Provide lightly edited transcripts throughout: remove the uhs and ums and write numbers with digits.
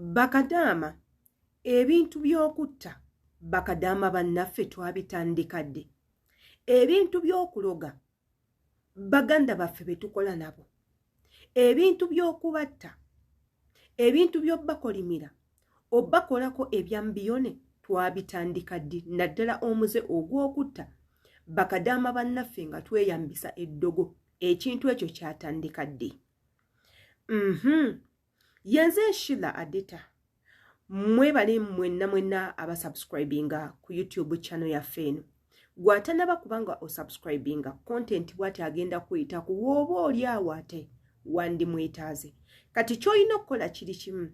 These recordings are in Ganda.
Bakadaama, ebintu by'okutta bakadaama bannaffe twabitandika ddi? Ebintu by'okuloga baganda baffe be tukola nabo, ebintu by'okubatta, ebintu by'obbakolimira, obbakolako ebyambiyone twabitandika ddi? Naddala omuze ogw'okutta bakadaama bannaffe nga tweyambisa eddogo, ekintu ekyo kyatandika ddi? Yenze Shila Adita. Mwebale mwenna mwenna abasubscribinga ku YouTube channel yaffe eno. Gwatanaba kubanga osubscribinga, content bwati agenda kuyita ku wooba oli awo ate wandimwetaaze. Kati kyolina okukola kiri kimu,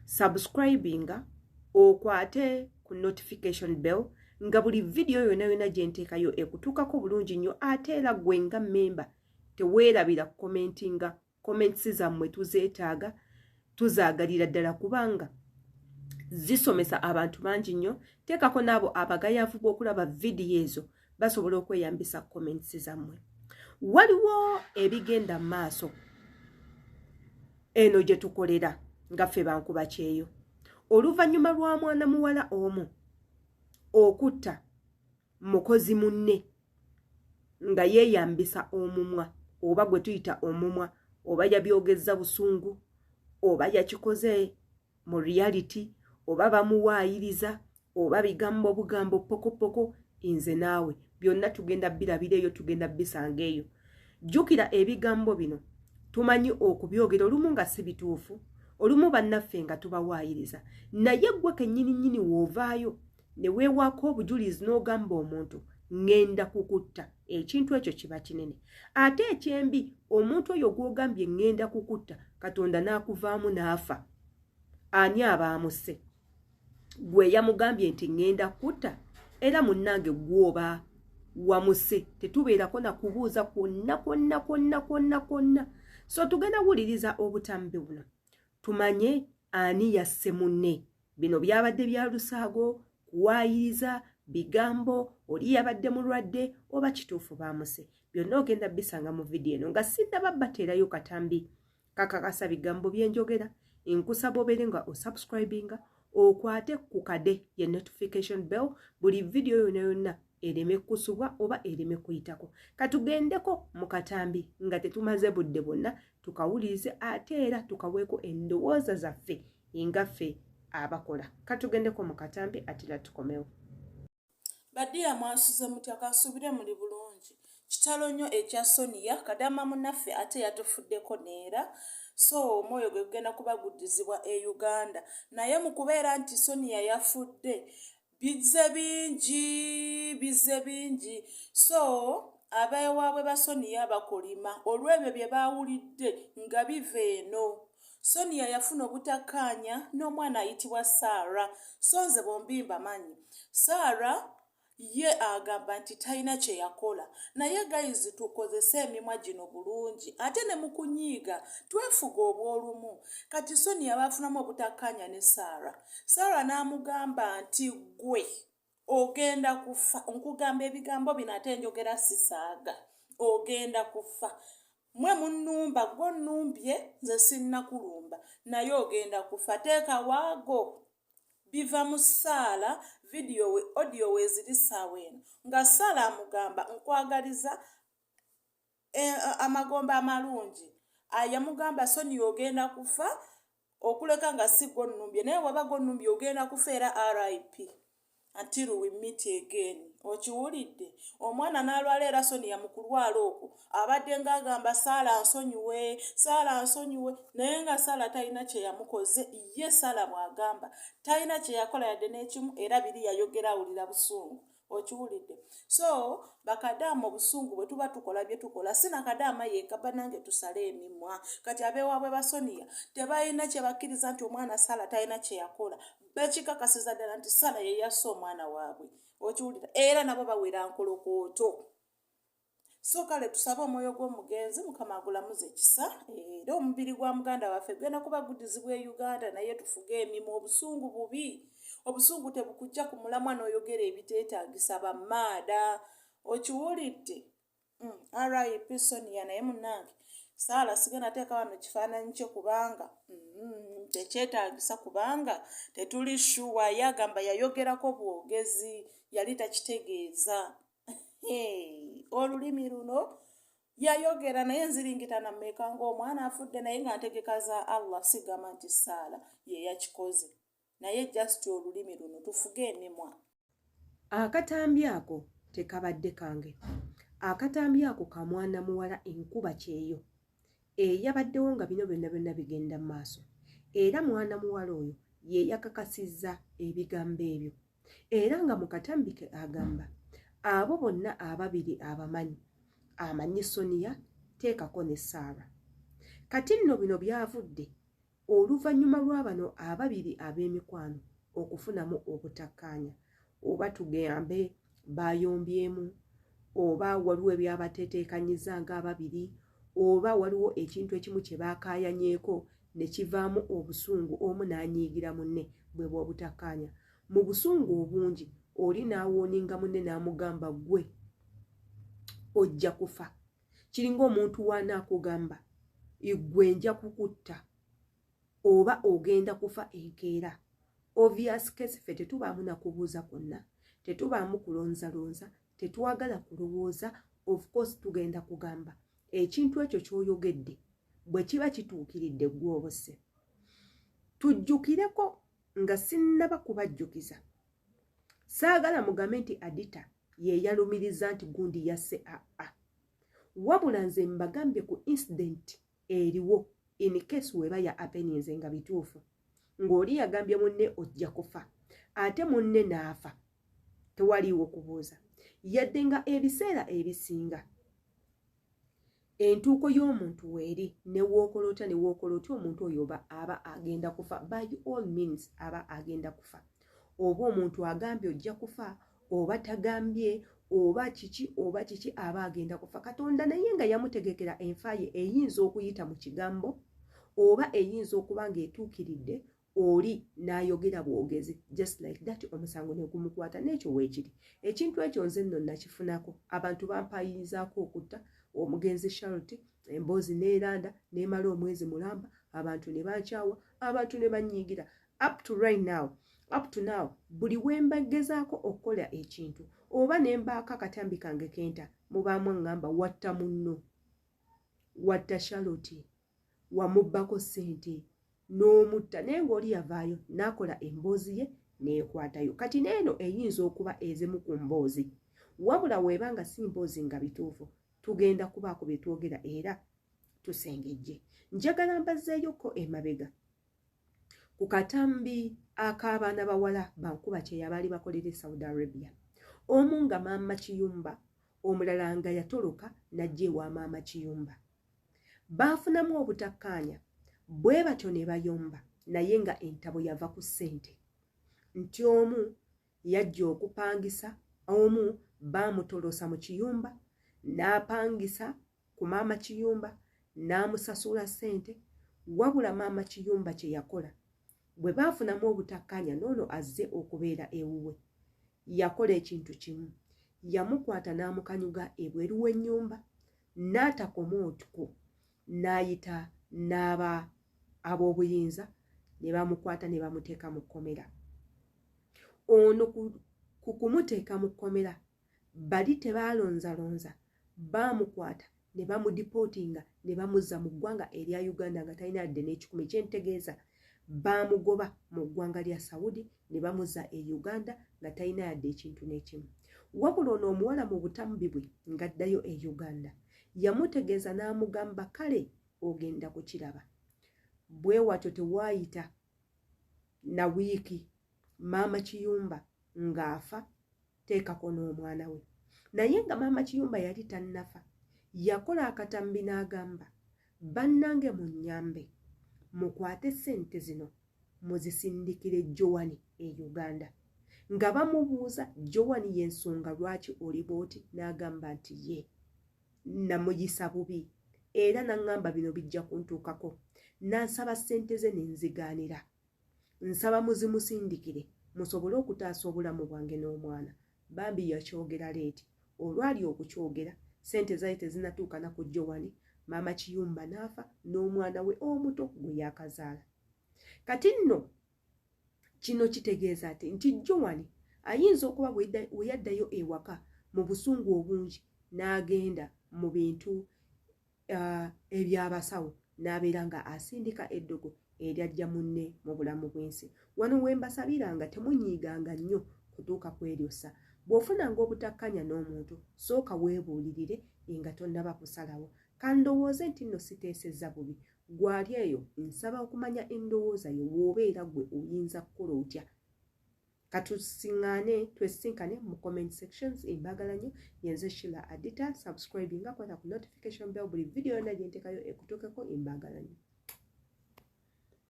subscribinga, okwate ku notification bell nga buli vidiyo yonna yonna gye nteekayo ekutuukako bulungi nnyo. Ate era gwe nga memba teweerabira kukomentinga, comments zammwe tuzeetaaga, tuzaagalira ddala kubanga zisomesa abantu bangi nnyo. Teekako n'abo abagayavu b'okulaba vidiyo ezo basobola okweyambisa comments zammwe. Waliwo ebigenda mu maaso eno gye tukolera nga ffe bankuba kyeyo, oluvannyuma lwa mwana muwala omu okutta mukozi munne nga yeeyambisa omumwa, oba gwe tuyita omumwa, oba yabyogezza busungu, oba yakikoze mu reality, oba bamuwaayiriza, oba bigambo bugambo pokopoko. Nze naawe byonna tugenda birabira eyo, tugenda bisanga eyo. Jjukira, ebigambo bino tumanyi okubyogera olumu nga si bituufu, olumu bannaffe nga tubawaayiriza, naye ggwe kennyini nnyini w'ovaayo ne weewaako obujulizi n'ogamba omuntu, "Ŋŋenda kukutta," ekintu ekyo kiba kinene. Ate ekyembi, omuntu oyo gw'ogambye, "Ŋŋenda kukutta," Katonda n'akuvaamu n'afa, ani abaamusse? Gwe yamugambye nti, "Ŋŋenda kutta." Era munnange, gwoba wamuse, tetubeerako nakubuuza kwonna kwonna kwonna kwonna kwonna. So tugenda wuliriza obutambi buno tumanye ani yasse munne. Bino byabadde bya lusaago, kuwaayiriza bigambo, oli yabadde mulwadde, oba kituufu baamuse? Byonna ogenda bisanga mu vidiyo eno. Nga sinnaba bateerayo katambi kakakasa bigambo byenjogera, nkusaba obeere nga osubscribinga, okwate ku kade ye notification bell, buli vidiyo yonna yonna ereme kusubwa oba ereme kuyitako. Katugendeko mu katambi nga tetumaze budde bwonna, tukawulirize ate era tukaweeko endowooza zaffe nga ffe abakola. Katugendeko mu katambi ate era tukomewo. Badiya, mwasuze mutya? Kansuubire muli bulungi. Kitalo nnyo ekya Sonia kadama munnaffe, ate yatufuddeko neera. So omwoyo gwe gugenda kuba guddizibwa e Uganda. Naye mu kubeera nti Sonia yafudde, bizze bingi, bizze bingi. So abeewaabwe ba Sonia bakolima olw'ebyo bye baawulidde nga biva eno. Sonia yafuna obutakkaanya n'omwana ayitibwa Saara. So nze bombi mbamanyi. Saara ye agamba nti talina kye yakola, naye guys, tukozese emimwa gino bulungi, ate ne mu kunyiiga twefuga obw'olumu. Kati Sonia baafunamu obutakkaanya ne Saara. Saara n'amugamba nti, "Ggwe ogenda kufa. Nkugamba ebigambo bino ate njogera sisaaga. Ogenda kufa. Mwe munnumba, gwe onnumbye, nze sinnakulumba, naye ogenda kufa. Teeka waago." Biva mu Saala vidiyo we, audio weeziri ssaawa eno, nga Saala amugamba, "Nkwagaliza amagombe amalungi." Yamugamba, "Sonia ogenda kufa, okuleka nga si gwonnumbye, naye waba gwonnumbye ogenda kufa, era RIP until we meet again." Okiwulidde? Omwana n'alwala, era Sonia mu kulwala okwo abadde ng'agamba, "Saala nsonyiwe, Saala nsonyiwe," naye nga Saala talina kye yamukoze. Ye Saala bw'agamba talina kye yakola yadde n'ekimu, era biri yayogera awulira busungu. Okiwulidde? So bakadaama, obusungu bwe tuba tukola bye tukola, si nakadaama yekka, bannange, tusale emimwa. Kati abeewaabwe ba Sonia tebalina kye bakkiriza nti omwana Saala talina kye yakola. Bakikakasiza ddala nti Saala ye yasse omwana waabwe. Okiwulira? Era nabo bawera nkolokooto. So kale tusabe omwoyo gw'omugenzi Mukama agulamuza ekisa, era omubiri gwa muganda waffe gugenda kuba guddizibwa e Uganda. Naye tufuge emimwa, obusungu bubi, obusungu tebukujja ku mulamwa n'oyogera ebiteetaagisa bamaada. Okiwulidde? RIP Sonia. Naye munnange, Saala sigenda teeka wano kifaananyi kye kubanga tekyetaagisa kubanga tetuli shuwa. Ye agamba yayogerako bwogezi, yali takitegeeza. Olulimi luno yayogera naye nziringita nammeeka ng'omwana afudde, naye nga ntegeka za Allah. Sigamba nti Saala ye yakikoze, naye just olulimi luno, tufuge emimwa. Akatambi ako tekabadde kange. Akatambi ako ka mwana muwala enkuba kyeyo eyabaddewo nga bino byonna byonna bigenda mu maaso, era mwana muwala oyo ye yakakasizza ebigambo ebyo. Era nga mu katambi ke agamba abo bonna ababiri abamanyi, amanyi Sonia teekako ne Saara. Kati nno bino byavudde oluvannyuma lwa bano ababiri ab'emikwano okufunamu obutakkaanya, oba tugambe bayombyemu, oba waliwo ebyabateteekanyiza ng'ababiri, oba waliwo ekintu ekimu kye baakaayanyeeko ne kivaamu obusungu, omu n'anyiigira munne. Bwe bw'obutakkaanya mu busungu obungi, oli n'awooninga munne n'amugamba, "Ggwe ojja kufa." Kiringa omuntu w'anaakugamba, "Ggwe nja kukutta," oba "Ogenda kufa enkeera." Obvious case, ffe tetubaamu nakubuuza kwonna, tetubaamu kulonzalonza, tetwagala kulowooza. Of course tugenda kugamba ekintu ekyo ky'oyogedde bwe kiba kituukiridde, ggwe obusse. Tujjukireko nga sinnaba kubajjukiza, saagala mugambe nti Adita ye yalumiriza nti gundi yasse. Aa, wabula nze mbagambye ku incident eriwo, in case weba ya happeninze nga bituufu, ng'oli yagambye munne ojja kufa, ate munne n'afa, tewaliiwo kubuuza. Yadde nga ebiseera ebisinga entuuko y'omuntu weeri, ne wookola otya, ne wookola otya, omuntu oyo oba aba agenda kufa, by all means aba agenda kufa. Oba omuntu agambye ojja kufa oba tagambye, oba kiki oba kiki, aba agenda kufa. Katonda naye nga yamutegekera enfa ye, eyinza okuyita mu kigambo oba eyinza okuba ng'etuukiridde oli n'ayogera bwogezi, just like that, omusango ne gumukwata. N'ekyo weekiri ekintu ekyo nze nno nakifunako. Abantu bampayirizaako okutta omugenzi Charlotte, emboozi neeranda neemala omwezi mulamba, abantu ne bankyawa, abantu ne banyiigira. Up to right now, up to now, buli wembagezaako okukola ekintu oba ne mbaako akatambi kange kenta, mubaamu aŋŋamba, "Watta munno, watta Charlotte, wamubbako ssente n'omutta." Naye ng'oli yavaayo n'akola emboozi ye n'ekwatayo. Kati neeno eyinza okuba ezimu ku mboozi, wabula weeba nga si mboozi nga bituufu, tugenda kubaako bye twogera era tusengejje. Njagala mbazzeeyokko emabega ku katambi ak'abaana bawala bankuba kyeyo abaali bakolera e Saudi Arabia, omu nga maama Kiyumba, omulala nga yatoloka n'ajja ewa maama Kiyumba. Baafunamu obutakkaanya bwe batyo ne bayomba, naye nga entabo yava ku ssente, nti omu yajja okupangisa, omu baamutolosa mu kiyumba n'apangisa ku maama Kiyumba n'amusasula ssente. Wabula maama Kiyumba kye yakola, bwe baafunamu obutakkaanya n'ono azze okubeera ewuwe, yakola ekintu kimu: yamukwata n'amukanyuga ebweru w'ennyumba. N'atakoma otwo, n'ayita n'aba ab'obuyinza ne bamukwata ne bamuteeka mu kkomera. Ono ku kumuteeka mu kkomera, bali tebaalonzalonza, baamukwata ne bamudipootinga ne bamuzza mu ggwanga erya Uganda nga talina yadde n'ekikumi. Kyentegeeza, baamugoba mu ggwanga lya Saudi ne bamuzza e Uganda nga talina yadde ekintu n'ekimu. Wabula ono omuwala mu butambi bwe ng'addayo e Uganda, yamutegeeza n'amugamba, "Kale ogenda kukiraba." Bwe watyo tewaayita na wiiki, maama Kiyumba ng'afa, teekako n'omwana we. Naye nga maama Kiyumba yali tannafa, yakola akatambi n'agamba, "Bannange, munnyambe mukwate ssente zino muzisindikire Jowani e Uganda." Nga bamubuuza, "Jowani y'ensonga lwaki oli bwoti?" N'agamba nti ye namuyisa bubi era naŋŋamba bino bijja kuntuukako, nansaba ssente ze nenzigaanira, nsaba muzimusindikire musobole okutaasa obulamu bwange n'omwana. Bambi yakyogera late. Olwali okukyogera, ssente zaali tezinatuukana ku Jowani. Maama Kiyumba n'afa n'omwana we omuto gwe yakazaala. Kati nno kino kitegeeza ati nti Joan ayinza okuba bwe yaddayo ewaka mu busungu obungi n'agenda mu bintu ebyabasawo n'abeera nga asindika eddogo eryajja munne mu bulamu bw'ensi. Wano we mbasabira nga temunyiiganga nnyo kutuuka kweryosa. Bw'ofunanga obutakkanya n'omuntu, sooka weebuulirire nga tonnaba kusalawo. Kandowooze nti nno siteesezza bubi. Gwali eyo nsaba okumanya endowooza yo, w'obeera gwe oyinza kukola otya? Katusiŋŋaane, twesisinkane mu comment sections. Embagala nnyo, yenze Shila Adita. Subscribinga, kwata ku notification bell, buli video yonna gye nteekayo ekutuukeko. Embagala nnyo.